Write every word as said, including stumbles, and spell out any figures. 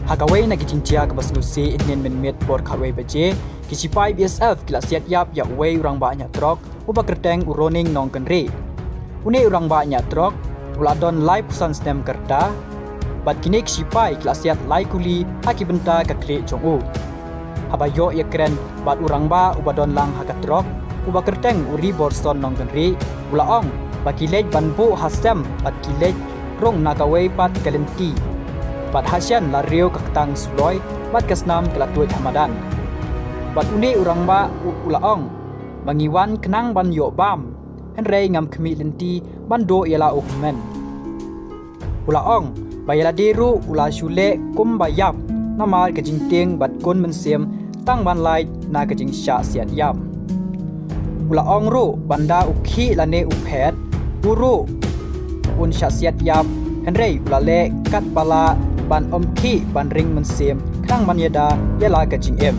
Ha kawei na ki jingjia kaba sngewsih, hynnin mynmiet por khatwei baje, ki shipai B S F ki la siat ïap ïa uwei u rangbah ñiah trok uba kyrteng u Roning Nongkynrih. Une u rangbah ñiah trok u la don laiphew san snem ka rta, bad kine ki shipai ki la siat lai kuli ha ki bynta ka khlieh jong u. Haba ïoh ïakren bad u rangbah uba don lang ha ka trok, uba kyrteng u Riborson Nongkynrih, u la ong ba ki leit ban buh ha sem bad ki leit rung na kawei pat ka lynti, bad hashen la riew ka ktang suloi bad ka snam ka la tuid ha madan. Bad une u rangbah u, u la ong ba ngi wan khnang ban ïoh bam, hynrei ngam khmih lynti ban duh ïa la u hynmen. U la ong ba ïa lade ruh u la shu leh kumba ïap, namar ka jingtieng bad kun mynsiem tang ban lait na ka jingshah siat ïap. U la ong ruh ba ynda u khih lane u phet, u ruh un shah siat ïap, hynrei u la leh katba lah ban ym khih ban ring mynsiem khnang ban ïada ïa la ka jingim.